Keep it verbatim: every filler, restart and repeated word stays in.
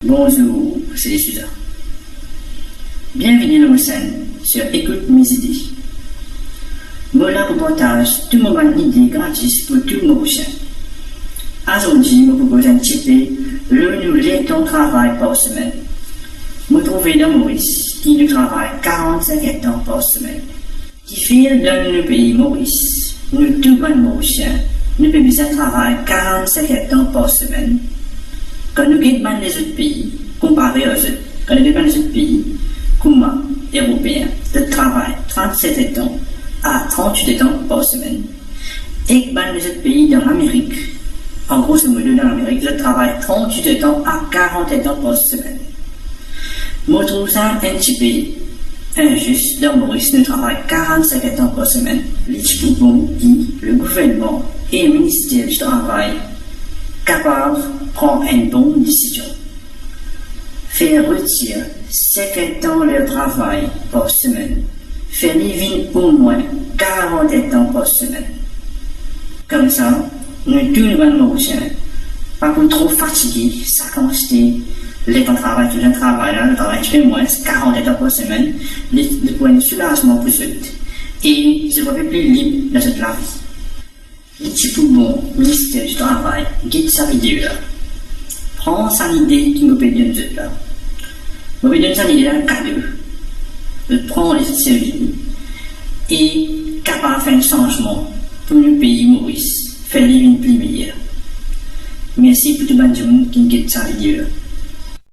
Bonzour, se Souza. Bienvini lor mo senn, sir Ekout Mezide. Mo la pou partaz tou mo bann ide gratis pou tou Morisien. Azordi, mo pou koz enn tipe lor nou lertan travay par semenn. Mo trouve dan Moris ki nou travay karant-sink erdtan par semenn. Kifer dan nou pei Moris, nou tou bann Morisien, nou pe bizin travay karant-sink erdtan par semenn? Kan nou get bann lezot pei, konpare ar zot, kan nou get bann lezot pei, kouma Eropeen, zot travay trant-set erdtan a trant-wit erdtan par semenn, ek bann lezot pei dan Lamerik, an grosomodo dan Lamerik, zot travay trant-wit erdtan a karant erdtan par semenn. Mo trouv sa enn tipe inzis dan Moris nou travay karant-sink erdtan par semenn. Li ti pou bon ki le gouvernman e Minister di Travay kapav pran enn bon desizion. Fer retir sink erdtan ler travay par semenn, fer li vinn omwin karant erdtan par semenn. Koumsa, nou tou nou bann Morisien pa pou tro fatige sak kantite letan travay ki nou travay la, nou travay tipe mwins, karant erdtan par semenn, li, li pou enn soulazman pou zot e zot pou pli lib dan zot lavi. Li ti pou bon Minister di Travay get sa video la. Pran sa lide ki mo pe donn zot la. Mo pe donn sa lide la kado. Zot pran li, zot servi li e kapav fer enn sanzman pou nou pei Moris, fer li vinn pli meyer. Mersi pou tou bann dimoun ki get sa video la.